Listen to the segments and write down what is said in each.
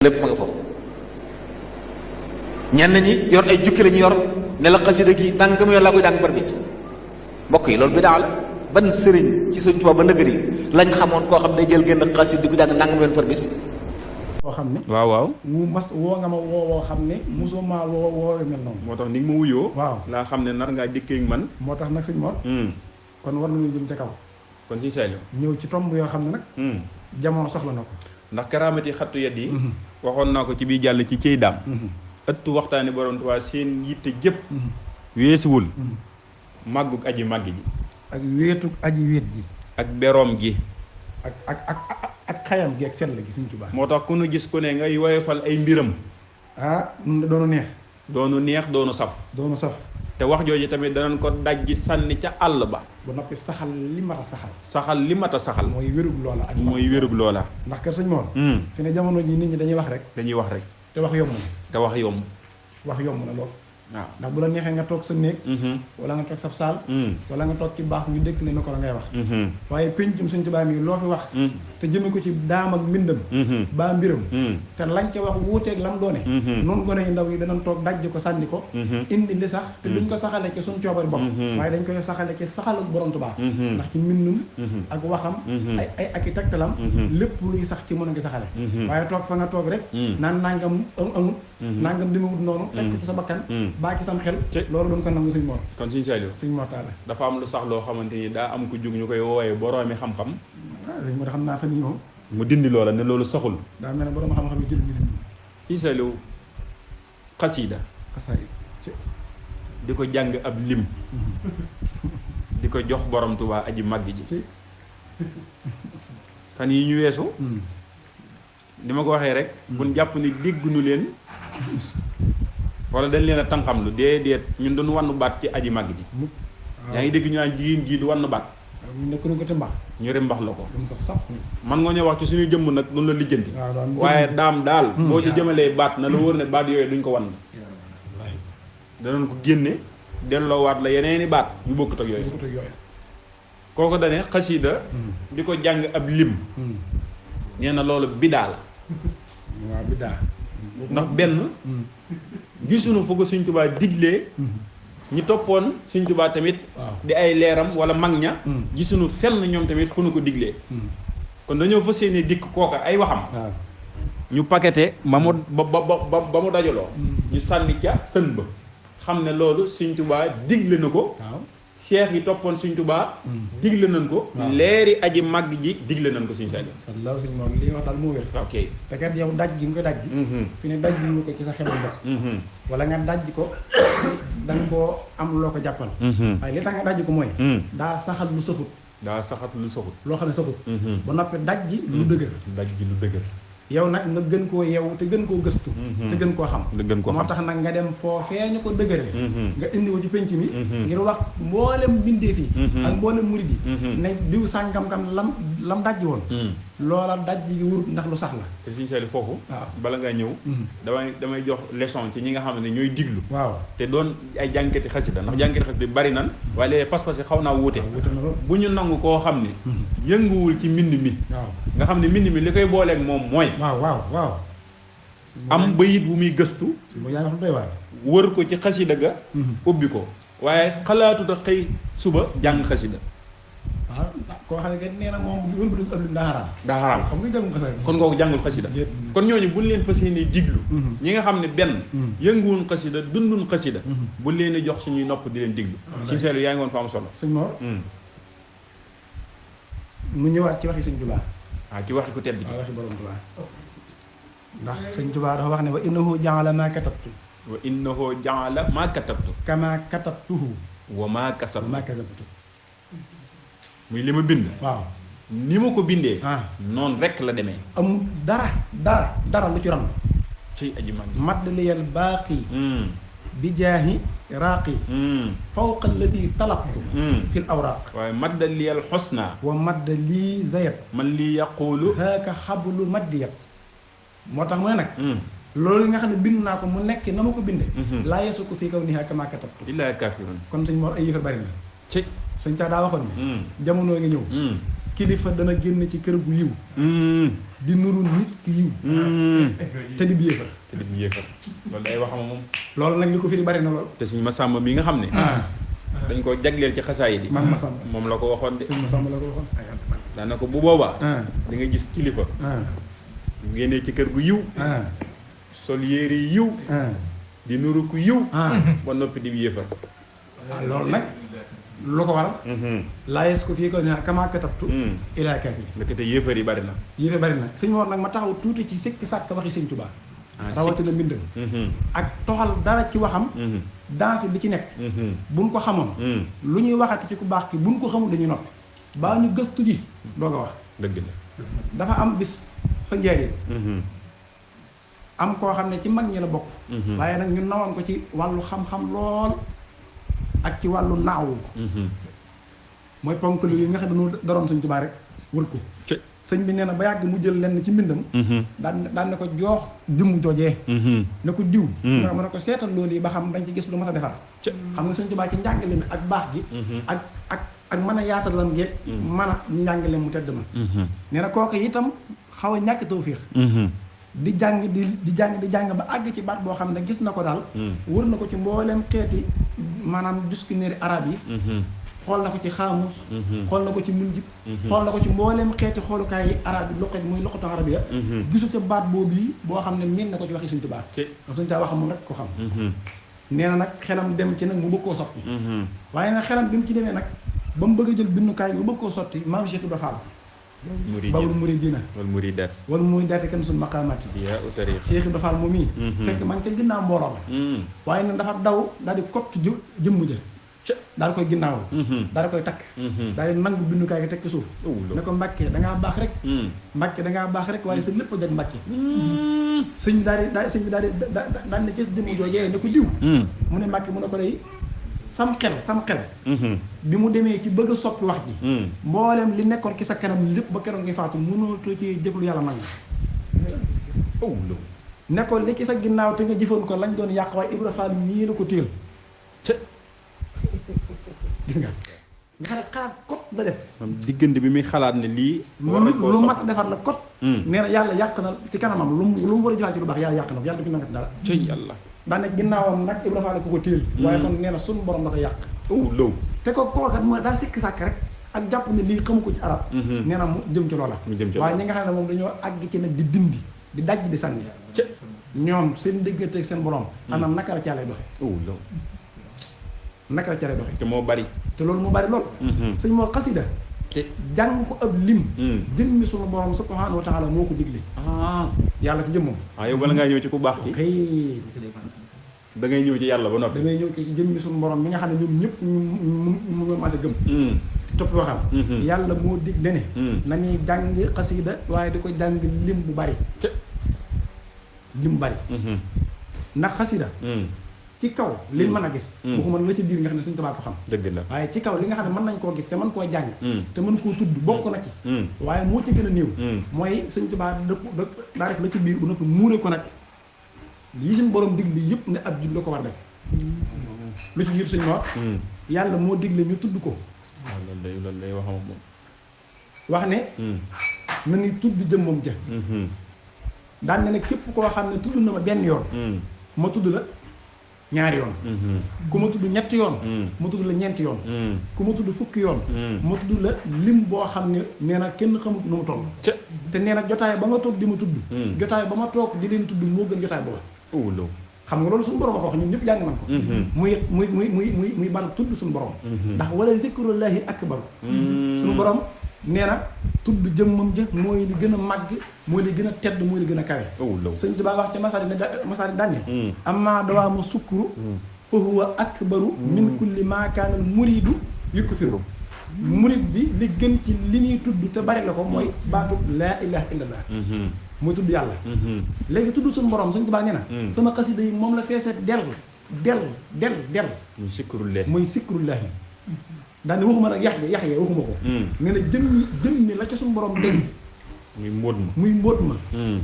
lépp ma nga foofu. ñenn ñi yor ay jukki la ñu yor ne la xasida gi nangam yoon laa koy jàng par bis mbokk yi loolu bidaa la. ban sëriñ ci Sëriñ Tuubaa ba nëgër yi lañ xamoon koo xam ne jël génn xasida di ko jàng nangam yoon par bis. boo xam ne waaw mu mas woo nga ma woo xam ne mosoo maa woo mel noonu. moo tax ni nga ma wuyoo. waaw laa xam ne nar ngaa dikkee ak man. moo tax nag sëñ Mor. kon war nañu jëm ca kaw. kon si Saliou. ñëw ci tomb yoo xam ne nag. jamono soxla na ko. ndax karaamati xattu yat yi. waxoon naa ko ci biir jàll ci cey daam. ëttu waxtaani borom Tuubaa seen yitte jëpp. weesuwul. màggug aji màgg ji. ak wéetug aji wéet ji. ak beroom gi. ak xayam gi ak sell gi Sëñ Tuubaa. moo tax ku nu gis ku ne ngay woyofal ay mbiram. doonu neex. doonu saf. doonu saf. te wax jooju tamit danañ ko dajji sànni ca àll ba. ba noppi saxal li mat a saxal. saxal li mat a saxal. mooy wérug loola ak. mooy wérug loola. ndax kër Sëñ Mor. fi ne jamono ji nit ñi dañuy wax rek. dañuy wax rek. te wax yomb na. te wax yomb. wax yomb na lool. waaw ndax bu la neexee nga toog sa néeg. wala nga toog sab saal. wala nga toog ci baas ñu dëkk ne ko la ngay wax. waaye péncum Sëñ Tuubaa mi loo fi wax. te jëme ko ci daam ak mbindam. baa mbiram. te lañ ca wax wuuteeg lam doone. noonu gone yu ndaw yi danañ toog dajj ko sànni ko. indi li sax te duñ ko saxale ci suñ coobari bopp. waaye dañ koy saxale ci saxalu borom Tuubaa. ndax ci mbindum ak waxam. ay ak i tegtalam. lépp luy sax ci mën a ngi saxale. waaye toog fa nga toog rek. naan nangam amut. nangam li ma wut noonu. teg ko ci sa bakkan. baa ci sam xel. loolu doon ko nangu Sëñ Mor. kon Sëñ Saliou. Sëñ Mor Talla. dafa am lu sax loo xamante ni daa am ku jug ñu koy woowee boroomi xam-xam. Sëñ Mor xam naa fan yii moom. mu dindi loola ne loolu saxul. daa mel ne borom xam-xam yi jël ñu dem. Sëñ Saliou xasiida. xasaay. di ko jàng ab lim. di ko jox borom Tuubaa aji màgg ji. fan yi ñu weesu. ni ma ko waxee rek. buñ jàpp ni dégguñu leen. wala dañ leen a tànqamlu déedéet ñun doon wannu baat ci aji màgg ji. yaa ngi dégg ñu naan jigéen jii du wannu baat. nekk nañ ko te mbax. ñu rem mbax la ko. sax man nga ñoo wax ci suñuy jëmm nag duñ la lijjanti. waaye daam daal. boo ci jëmalee baat na la wóor ne baat yooyu duñ ko wan. danañ ko génne delloowaat la yeneeni baat yu bokkut ak yooyu. kooku dane xasiida di ko jàng ab lim. nee na loolu bidaa la. waaw bidaa. ndax benn. gisuñu fu ko Sëñ Tuubaa diglee. ñi toppoon Sëñ Tuubaa tamit. di ay leeram wala mag ña. gisuñu fenn ñoom tamit fu nu ko diglee. kon dañoo fas yéene dikk kooka ay waxam. ñu paqueté ba mu ba mu dajaloo. ñu sànni ca sën ba. xam ne loolu Sëñ Tuubaa digle na ko. seex yi toppoon Sëñ Tuubaa digle nañ ko. leeri aji màgg ji digle nañ ko Sëñ Saliou. sallallahu alayhi wa sallam li wax daal moo wér. ok te kat yow daj gi nga ko daj. fi ne daj gi ko ci sa xelal bopp. wala nga daj ko da nga koo am loo ko jàppal. waaye li tax nga daj ko mooy. daa saxal lu saxut. loo xam ne saxut. ba noppi daj ji lu dëgër. daj ji lu dëgër. yow nag nga gën koo yeewu te gën koo gëstu. te gën koo xam. moo tax nag nga dem foofee ñu ko dëgëree. nga indi ko ci penc mi. ngir wax mboolem bindee fi. ak mboolem murid yi. ne diw sàngam kam lam dajji woon. loola dajji gi wurut ndax lu sax la. te Sëñ Saliou foofu. waaw bala ngaa ñëw. damay jox leçon ci ñi nga xam ne ñooy diglu. waaw te doon ay jànkati xasida ndax jànkati xasida bari nan. waaye léegi pas-pas yi xaw naa wuute. bu ñu nangu koo xam ne. yënguwul ci mbind mi. waaw nga xam ne mbind mi li koy booleeg moom mooy. waaw. am bayit bu muy gëstu. moo yaa wax lu doy waar. wër ko ci xasida ga. ubbi ko waaye xalaatuta xëy suba jàng xasida. waaw koo xam ne kat nee na moom wër bu dul ëpp daa xaraam. daa xaraam xam nga jàngul xasida. kon kooku jàngul xasida. kon ñooñu buñ leen fas yéenee diglu. ñi nga xam ne benn. yënguwuñ xasida dunduñ xasida. buñ leen di jox suñuy nopp di leen diglu. Sëñ Saliou yaa ngi woon fa am solo. Sëñ Mor. mu ñëwaat ci waxi Sëñ Tuubaa. ci waxi ku tedd gi. waxi borom Tuubaa. ndax Sëñ Tuubaa dafa wax ne wa innahu ja'ala maa katabtu. wa innahu ja'ala maa katabtu. kamaa katabtuhu. wa maa kasabtu. muy li ma bind. waaw ni ma ko bindee. noonu rekk la demee. amul dara lu ci ram. ci aji mag madd liyal baaqi. bi jaahi raaqi. fawqa alladi talabtu. fil awraaq. waaye madda liyal xusna. wa madd lii zayat. man lii yaqulu. haaka xablu maddiyat. moo tax mu ne nag. loolu nga xam ne bind naa ko mu nekk na ma ko bindee. laa yeesu ko fii kaw nii kamaa katabtu. illaa kaafirun. kon Sëñ Mor ay yëfar bari na. ci Sëñ Taa daa waxoon ne. jamono ngi ñëw. kilifa dana génn ci kër gu yiw di nuru nit ki yiw te di yéefar loolu day waxama moom loolu nag li ko firi bari na lool te suñu Masamba mi nga xam ne dañ ko jagleel ci xasaay di man Masamba moom la ko waxoon de sëñ Masamba la ko waxoon daana ko bu boobaa di nga gis kilifa bu génnee ci kër gu yiw sol yére yi yiw di nuru ku yiw ba noppi di yéefar loolu nag lu ko waral laayes ko fii ko ne kama katabtu ilaa kafir ndekete yéefar yi bari na yéefe bari na sëñ Mor nag ma taxaw tuuti ci sikki sàkk waxi sëñ Tuubaa rawatina mbindam ak toxal dara ci waxam danse bi ci nekk buñ ko xamoon lu ñuy waxati ci ku baax ki buñ ko xamul dañuy noppi baa ñu gëstu ji doog a wax dëgg la dafa am bis fa njëriñ am koo xam ne ci mag ñi la bokk waaye nag ñu nawoon ko ci wàllu xam-xam lool ak ci wàllu naawu mooy ponk yi nga xam ne dañoo daroon Sëñ Tuubaa rek wër ko sëñ bi nee na ba yàgg mu jël lenn ci mbindam daan ne ko joox jëmm joojee ne ko diw nga mën a ko seetal loolu yi ba xam dañ ci gis lu mat a defar xam nga Sëñ Tuubaa ci njàngale mi ak baax gi ak mën a yaatalan geeg mën a njàngale mu tedd ma nee na kooku itam xaw a ñàkk tawfiix di jàng ba àgg ci baat boo xam ne gis na ko daal wër na ko ci mbooleem xeeti maanaam dictionnaire arabe yi xool na ko ci xaamus xool na ko ci munjib xool na ko ci mbooleem xeeti xoolukaay yi arabe yi loqet muy loqatu arabe ya gisu ca baat boobu yi boo xam ne miin na ko ci waxi Sëñ Tuubaa ndax Sëñ Tuubaa waxam moom rek ko xam nee na nag xelam dem ci nag mu bëgg koo sotti waaye nag xelam bi mu ci demee nag ba mu bëgg a jël bindukaay bu bëgg koo sotti maam Cheikh Ibra Fall babul muridina wal muridaati kan suñ maqaamaati Cheikh Ibra Fall moom mii fekk man ca ginnaaw mbooloo ma waaye nag dafa daw daal di kott jëmm ja daal koy ginnaaw daal di koy takk daal di nangu bindukaay gi teg ci suuf ne ko Mbàkke dangaa baax rek Mbàkke dangaa baax rek waaye sa lépp jag Mbàkke sëñ bi daal di ne gis jëmm joojee ne ko diw mu ne Mbàkke mu ne ko day sam xel bi mu demee ci bëgg a soppi wax ji mboolem li nekkoon ki sa kanam lépp ba keroog ngay faatu mënatoo ci jëf lu yàlla man nekkoon li ki sa ginnaaw te nga jëfoon ko lañ doon yàq waaye Ibra Fall mii la ko téel gis nga xalaat kot la def diggante bi muy xalaat ne lii lu mat a defar la kot nee na yàlla yàq na ci kanamam lu mu war a jëfaat ci lu baax yàlla yàq na ko yàlla dafa nangat dara ci yàlla daane ginnaawam nag Ibra Fall ko téel waaye kon nee na suñu borom da ko yàq low te ko kookat mooy daa sikki sàkk rek ak jàpp ne lii xamu ko ci arab nee na mu jëm ci loola waaye ñi nga xam ne moom dañoo àgg ci nag di dindi di dajj di sànni ñoom seen diggante ak seen borom anam naka la ci yàlla doxe naka la ci yàlla doxe te moo bari te loolu mu bari lool sëñ moo xasida jàng ko ab lim jëmmi sunu borom subhanahu wa taala moo ko digle yàlla ci jëmmam yow bala ngaa ñëw ci ku baax ki da ngay ñëw ci yàlla ba noppi da ngay ñëw ci jëmmi sunu borom mi nga xam ne ñoom ñëpp ñu maase gëm topp waxam yàlla moo digle ne nañuy jàng xasida waaye di ko jàng lim bu bari lim bu bari ndax xasida ci kaw li mën a gis waxuma la ci biir nga xam ne Sëñ Tuubaa ko xam dëgg la waaye ci kaw li nga xam ne mën nañ koo gis te mën koo jàng te mën koo tudd bokk na ci waaye moo ci gën a néew mooy Sëñ Tuubaa daa def la ci biir bu noppi muure ko nag yi suñu borom digle yëpp ne ab jul la ko war def lu ci jiir suñ ma yàlla moo digle ñu tudd ko loolu lay waxam moom wax ne na ni tudd jëmmam ja daan ne képp koo xam ne tudd na ma benn yoon ma tudd la ñaari yoon ku ma tudd ñetti yoon ma tudd la ñeenti yoon ku ma tudd fukki yoon ma tudd la lim boo xam ne nee na kenn xamut nu mu toll te nee na jotaay ba nga toog di ma tudd jotaay ba ma toog di leen tudd moo gën jotaay booba xam nga loolu suñu borom a ko wax ñun ñëpp jàng nañ ko muy ban tudd suñu borom ndax wala zikrullahi akbar suñu borom nee na tudd jëmmam ja mooy li gën a màgg mooy li gën a tedd mooy li gën a kawe Sëñ Tuubaa wax ca masaari daan ne amma dawaamu sukkuru fa huwa akbaru min kulli maa kaanal muriidu yukfiru murid bi li gën ci li muy tudd te bari la ko mooy baatu laa ilaha illallah mooy tudd yàlla léegi tudd suñu borom Sëñ Tuubaa nee na sama xasida yi moom la feesee del muy sikrullahi daane waxuma nag yax ya waxuma ko nee na jëmmi la ca suñu borom denc muy mbóot ma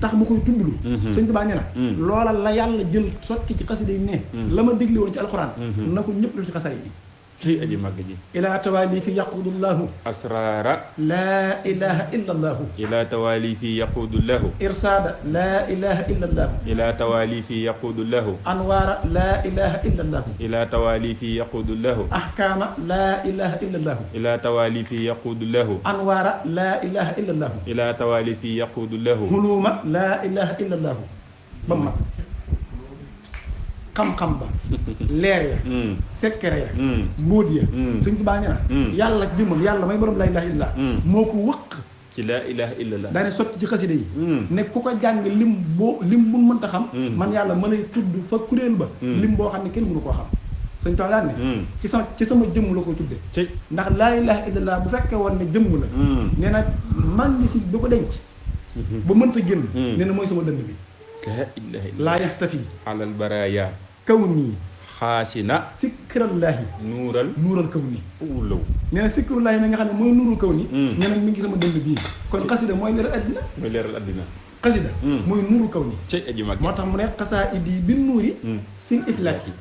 tax ma koy tuddlu Sëñ Tuubaa nee na loola la yàlla jël sotti ci xasida yi ne la ma digle woon ci alxuraan na ko ñëpp def ci xasida yi ci aji màgg ji ilaa tawaali fi yaqudullahu asraara laa ilaha illa allahu ila tawaali fi yaquudu lahu irsaada laa ilaha illa allahu ila tawaali fi yaquudu lahu anwaara laa ilaha illa allahu ila tawaali fi yaquudu lahu ahkaama laa ilaha illa allahu ila tawaali fi yaquudu lahu anwaara laa ilaha illa allahu ila tawaali fi yaquudu lahu huluuma laa ilaha illa allahu ba mu mat xam-xam ba leer ya secret ya mbóot ya Sëñ Tuubaa nee na yàlla jëmmam yàlla may borom laa ilaha illa moo ko wëq ci laa ilaha illallah daane sotti ci xasida yi ne ku ko jàng lim mun mënta xam man yàlla ma lay tudd fa kuréel ba lim boo xam ne kenn mënu koo xam Sëñ Tuubaa daan ne ci sama jëmm la koy tudde ndax laa ilaha illallah bu fekkee woon ne jëmm la nee na man ngi si ba ko denc ba mënta génn nee na mooy sama dënd bi laa yaxtafi alal baraaya kaw nii xaasina sikrallaahi nuural kaw nii law nee na sikrallaahi mi nga xam ne mooy nuurul kaw nii nee na mi ngi sama dënd bii kon xasida mooy leeral addina xasida mooy nuurul kaw nii cay aji mag moo tax mu ne xasaa idi bi nuuri sin iflaak yi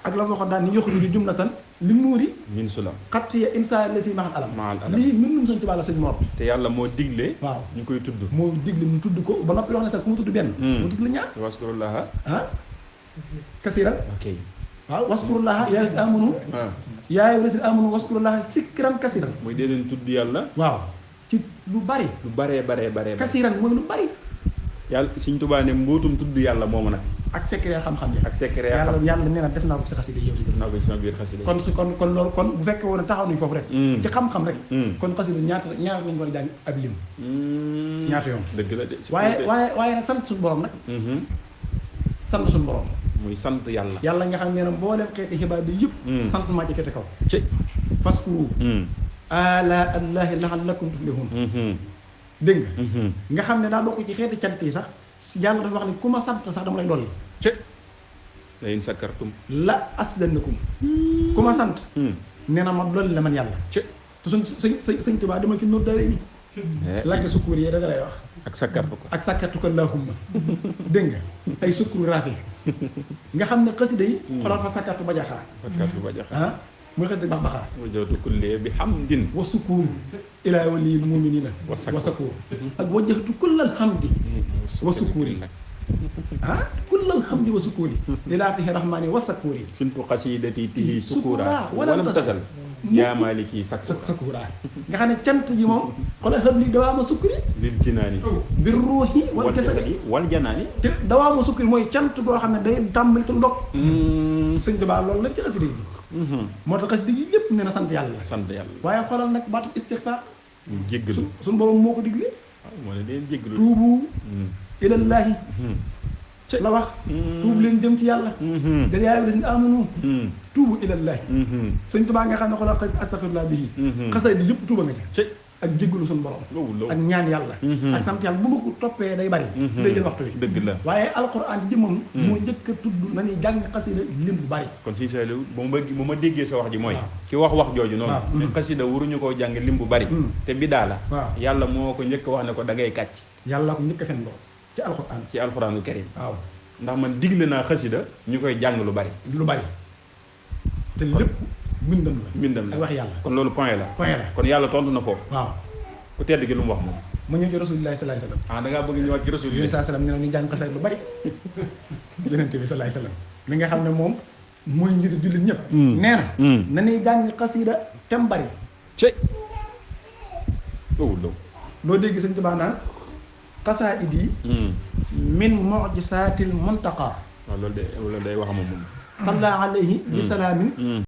ak la waxoon daal ni yoxlu di jumlatan li nuuri min sulam xattiya insa la si maxal alam lii min num Sëñ Tuubaa la sëñ Mor te yàlla moo digle waaw ñu koy tudd moo digle mu tudd ko ba noppi wax ne sax ku mu tudd benn mu tudd la ñaar waskurullaha kasiran ok waaw waskurullaha yaa lasina amanu yaa lasina amanu waskurullaha sikran kasiran mooy dee leen tudd yàlla waaw ci lu bari lu baree kasiran mooy lu bari yàlla Sëñ Tuubaa ne mbootum tudd yàlla moomu nag ak secret xam-xam yi ak secret yàlla nee na def naa ko ci xasida yow si def naa ko ci sama biir xasida kon loolu kon bu fekkee woon taxaw nañu foofu rek ci xam-xam rek kon xasida ñaata lañu war a jàng ab lim ñaata yoon dëgg la de waaye nag sant suñu borom nag sant suñu borom muy sant yàlla nga xam ne mboolem xeeti xibaar bi yëpp sant maa ci fete kaw ci faskuru ala allahi la'allakum tuflihun dégg nga xam ne daa bokk ci xeeti cant yi sax yàlla dafa wax ne ku ma sant sax dama lay dolli ci la in sakartum la asdanakum ku ma sant nee na ma dolli la man yàlla ci te sëñ Tuubaa dama ci nóor daare ni lakk sukkur yi daga lay wax ak sakkartu ko allahumma dégg nga ay sukkuru raafi nga xam ne xasida yi xoolal fa sakkartu ba jaxaa muy xasida bax baxaa wajjahtu kulli bi hamdin wa sukkur ilaa waliyil mu'minina wa sakur ak wajjahtu kullal hamdi wa sukkuri kullal hamdi wa sukkuri lilaa fihi rahmani wa sakuri suntu qasidati tihi sukura walam tasal yaa maliki sakura nga xam ne cant gi moom xoolal xam li dawaama sukkuri lil jinaani bir ruuhi wal jasadi wal janaani te dawaama sukkuri mooy cant goo xam ne day tàmbali te ndog Sëñ Tuubaa loolu lañ ci xasida yi moo tax xasida yi lépp nee na sant yàlla waaye xoolal nag baatu istixfaar jéggalu suñu borom moo ko digle moo ne leen jéggalu tuubu ilallaahi la wax tuub leen jëm ci yàlla da yaa ayyuhal laziina aamanu tuubu ilallaahi Sëñ Tuubaa nga xam ne xoolal astaghfirullah bihi xasay bi yëpp tuuba nga ca ak jéggalu suñu borom ak ñaan yàlla ak sant yàlla bu ma ko toppee day bari day jël waxtu wi dëgg la waaye alxuraan ci jëmmam moo njëkk a tudd na ñuy jàng xasida lim bu bari kon si Saliou bu ma déggee sa wax ji mooy ki wax jooju noonu ne xasida waruñu koo jàng lim bu bari te bidaa la yàlla moo ko njëkk wax ne ko da ngay kàcc yàlla ko njëkk a fen lool ci alxuraanul karim waaw ndax man digle naa xasida ñu koy jàng lu bari te lépp mbindam la ak wax yàlla kon loolu point la kon yàlla tontu na foofu waaw ku tedd gi lu mu wax moom ma ñëw ci rasulillahi sallallahu alayhi wasallam da ngaa bëgg ñëwaat ci rasulillahi sallallahu alayhi wasallam nee na ñu jàng xasida lu bari yonent bi sallallahu alayhi wasallam li nga xam ne moom mooy njiitu jullit ñëpp nee na ñuy jàng xasida tem bari loo dégg Sëñ Tuubaa naan xasaa'idi min mu'jizaatil muntaqa waaw loolu day wax moom salla alayhi bi salaamin